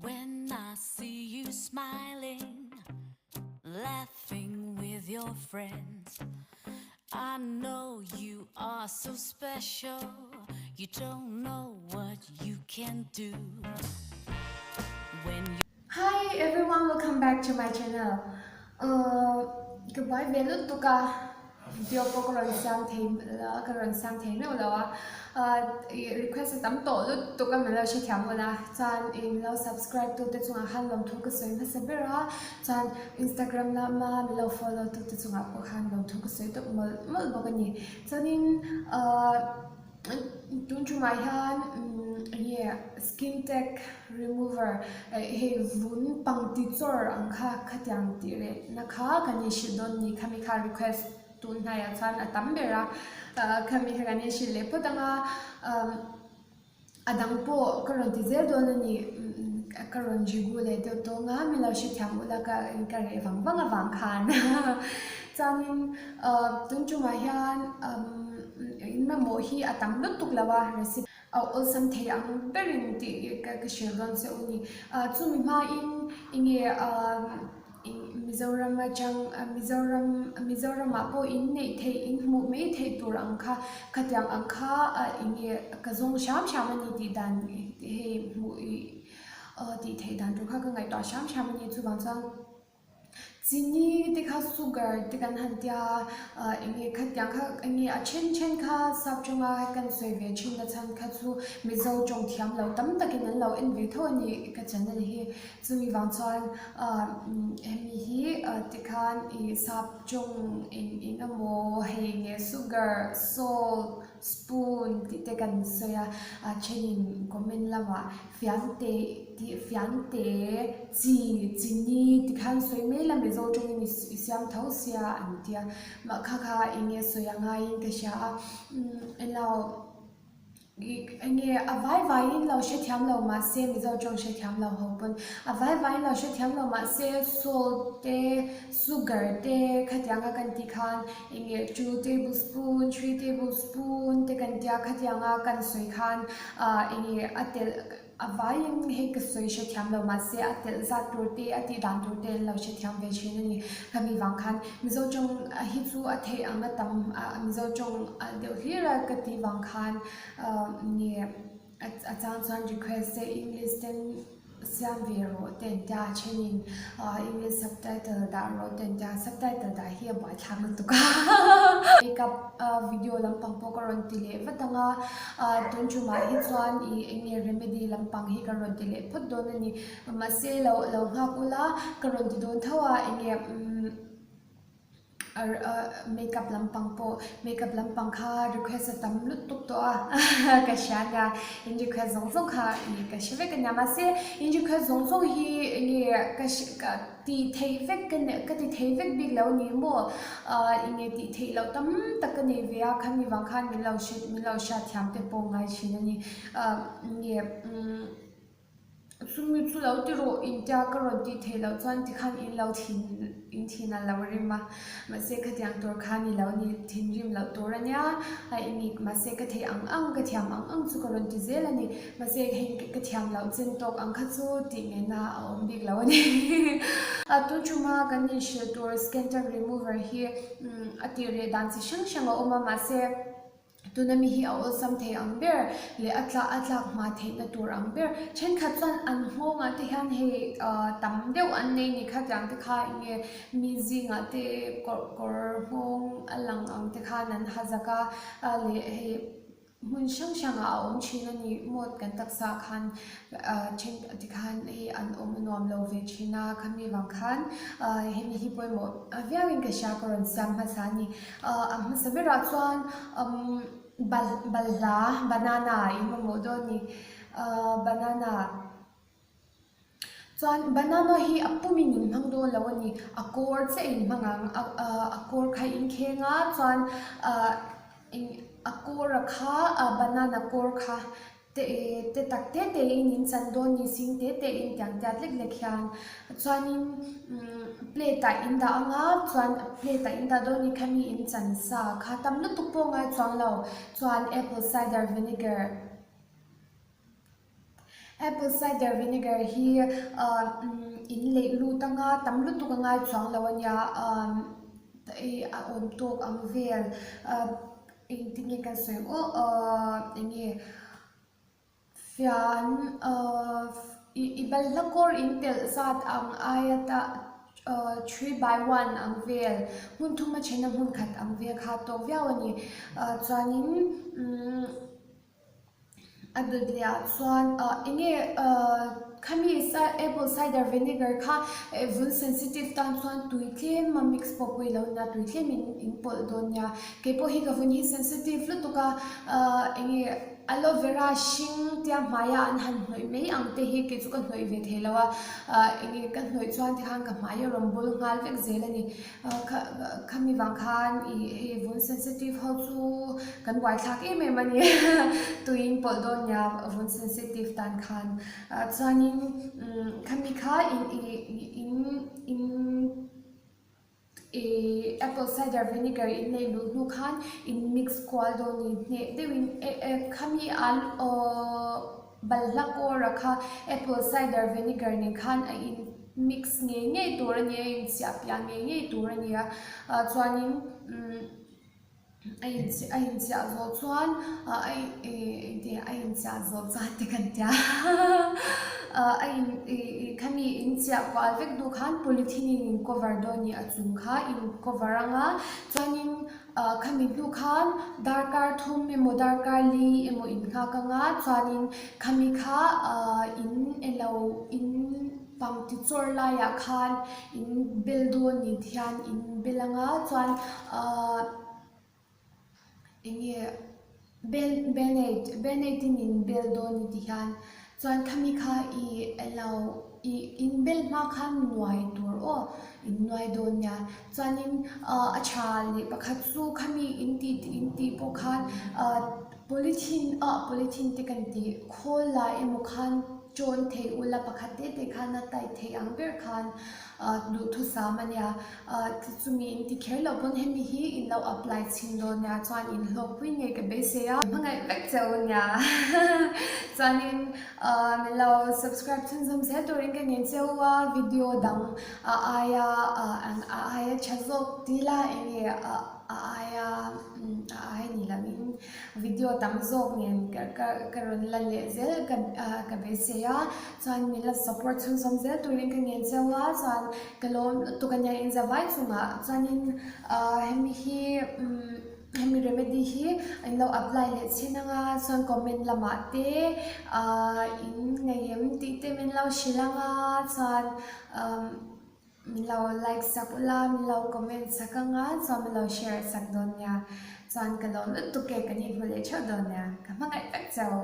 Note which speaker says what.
Speaker 1: When I see you smiling, laughing with your friends, I know you are so special. You don't know what you can do. When you
Speaker 2: Hi everyone, welcome back to my channel. Uh, ka buai ve lutuk a, video pawh ka rawn siam thei ka rawn siam thei meuh lo a, uh, request a tam tawh lutuk a min lo hrethiam ula, chuan in lo subscribe tu te chungah khan lawmthu ka sawi hmasa ber a, chuan Instagram lama min lo follow tu te chungah pawh khan lawmthu ka sawi tawp mawlh mawlh bawk a ni. Chuanin uh, Tun tumah hian enge skin tag remover hei vun pangti chawr ang kha khatiang tih leh na kha kan inhrilh dawn ni khami kha request tun hnaiah chuan a tam ber a khami kha kan inhrilh leh phawt ang a a dang pawh ka rawn ti zel dawn a ni. Ka rawn rigu leh deuh tawng a, min lo hrethiam ula ka ka reh vang vang avang khan chuanin tun tumah hian in mamawh hi a tam lutuk lo a recipe a awlsam thei ang berin tih ka hrilh dawn che u ni. Chumi hmain enge Mizoram atang Mizoram Mizoramah pawh in neih theih in hmuh mai theih tur ang kha khatiang ang kha enge ka zawng hram hram a ni tih dan hei hmuh ih tih theih dan tur kha ka ngaihtuah hram hram a ni chuvang chuan chini te kha sugar te kan han tia enge khatiang kha enge a then then kha sap tawnga kan sawi ve thin na chhan kha chu Mizo tawng thiam lo tam takin an lo en ve tho a ni ka channel hi. Chumi vang chuan hemi hi tikhan ih sap tawng eng eng emaw hei nge sugar, salt, spoon tih te kan sawi a, a thenin comment lamah fiante tih fiante chi chini tikhan sawi mai la Mizo tawngin i siam tho sia an tia mah kha kha eng nge sawi a ngaiin ka hria a englo. Enge a vai vaiin lo hrethiam lo mahse Mizo tawng hrethiam lo ho pawn a vai vaiin lo hrethiam lo mahse salt te sugar te khatianga kan tih khan enge two tablespoon three tablespoon te kan tia khatianga kan sawi khan ah enge a telh A vaiin hei ka sawi hrethiam lo mahse a telh zat tur te a tih dan tur te an lo hrethiam ve thin a ni. Khami vang khan Mizo tawng hi chu a theih ang a tam a Mizo tawng deuh hlir a ka tih vang khan nge a chang chuan request te English ten siam ve rawh te an tia a thenin English subtitle dah rawh te an tia subtitle dah hi a buaithlak lutuk a. Makeup video lampang pawh ka rawn ti leh vat ang a. Tun tumah hi chuan ih eng nge remedy lampang hi ka rawn ti leh phawt dawn a ni. Mahse lo lo nghak ula ka rawn ti dawn tho a eng nge umm makeup lampang pawh makeup lampang kha request a tam lutuk tawh a ka hria a nia in request zawng zawng kha ih ka hre vek a nia mahse in request zawng zawng hi eng nge ka ka Tih theih vek ka ne ka ti thei vek bik lo ni maw? Ahh enge tih theih loh tam tak ka nei ve a, khami vang khan min lo hre min lo hriat thiam te pawh ngai thin a ni. Ahh nge umm chumi chu lo ti rawh intia ka rawn tih theih loh chuan tikhan in lo thin in thin a lo rim a, mahse khatiang tur kha ni lo ni thinrim loh tur a nia, a enge mahse ka theih ang ang ka thiam ang ang chu ka rawn ti zel a ni. Mahse hei ka thiam loh chin tawk ang kha chu tih ngaihna a awm bik lo a ni. A tun thuma kan inhrilh tur skin tag remover hi a tih reh dan chi hrang hrang a awm a, mahse tuna mi hi a awlsam thei ang ber leh a tla a tlak hma theihna tur ang ber. Thenkhat chuan an nghawngah te hian hei tam deuh an nei ni kha tiang te kha eng nge mi zingah te kawr kawr nghawng a lang ang te khan an ha zak a leh hei Hmun hrang hrangah a awm thin a ni maw kan taksa ah khan then tikhan hei an awm a nuam lo ve thin a khami vang khan hemi hi pawimawh viauin ka hria ka rawn siam hmasa a ni. A hmasa berah chuan balhla banana in mamawh dawn a ni banana. Chuan banana hi a pumin in hmang dawn lo a ni, a kawr chiah in hmang ang, a kawr kha in kheng a chuan ah a kawr a kha banana kawr kha te te tak te te in in chan dawn ni sing te te in tiang tiat lek lek hian chuanin plate ah in dah ang a chuan plate ah in dah dawn ni khami in chan sa kha tam lutuk pawh ngai chuang lo chuan apple cider vinegar. Apple cider vinegar hi in leih lut anga tam lutuk a ngai chuang lo a nia a awm tawk ang vel engtin nge kan sawi ang aw eng nge Fian i balhla kawr in telh zat ang aia ta 3 by 1 ang vel, hmun thuma thena hmun khat ang vel kha tawk viau a ni. Chuanin a dawt leh ah chuan eng nge khami apple cider vinegar kha vun sensitive tan chuan tui tlem a mix pawh pawh i lo nia, tui tlem in in pawlh dawn nia. Keipawh hi ka vun hi sensitive lutuk a eng nge. Aloe vera hring tia hmaia an han hnawih mai ang te hi kei chu ka hnawih ve thei lo a, eng nge ka hnawih chuan tikhan ka hmai a rawn bul nghal vek zel a ni. Khami vang khan ih hei vun sensitive ho chu kan buaithlak em em a ni tuiin pawlh dawn nia vun sensitive tan khan. Chuanin khami kha in in. Ih apple cider vinegar in neih luh hnu khan in mix kual dawn ni hneh deuhin khami balhla kawra kha apple cider vinegar nen khan a in mix ngei ngei tur a nia a inchiah piah ngei ngei tur a nia chuanin umm. A inchiah a inchiah zawh chuan ah a engti a inchiah zawh chuan te kan tia ah a in ih khami inchiah kual vek duh khan polythene in in cover dawn nih a chung kha in cover anga chuanin ah khami hnu khan darkar thum emaw darkar li emaw in nghak anga chuanin khami kha ah in elo in pangti chawr laiah khan in bel dawn ni thian in bel anga chuan ahh eng nge bel band-aid band-aid in in bel dawn ni ti hian chuan khami kha ih elo ih in bel hma khan nuai tur aw in nuai dawn nia chuanin ahh a tha leh pakhat chu khami in tih in tih pawh khan ahh polythene ah polythene te kan tih khawl lah emaw khan chawn thei ula pakhat te te khan a tight thei ang ber khan ahh duhthusam a nia ahh chumi in ti kher loh pawn hemi hi in lo apply chhin dawn nia chuan in hlawkpui ngei ka beisei a hmangaih vek che u nia chuanin ahh min lo subscribe chhunzawm zel turin ka ngen che u a video dang a aia ahh a aia tha zawk tila eng nge ah a aia a aia ni lovin Video tam zawk nen ka ka ka rawn la leh zel ka ah ka beisei a chuan min la support chhunzawm zel turin ka ngen cheu a chuan ka lawm lutuk a nia inza vai chungah chuanin ah hemi hi umm hemi remedy hi an lo apply leh chhin anga chuan comment lamah te ah in ngaih em tih te min lo hrilh anga chuan umm. Min lo like sak ula, min lo comment sak anga chuan min lo share sak dawn nia. Chuan ka lawm lutuk e, kan inhmu leh theuh dawn nia. Ka hmangaih vek cheu.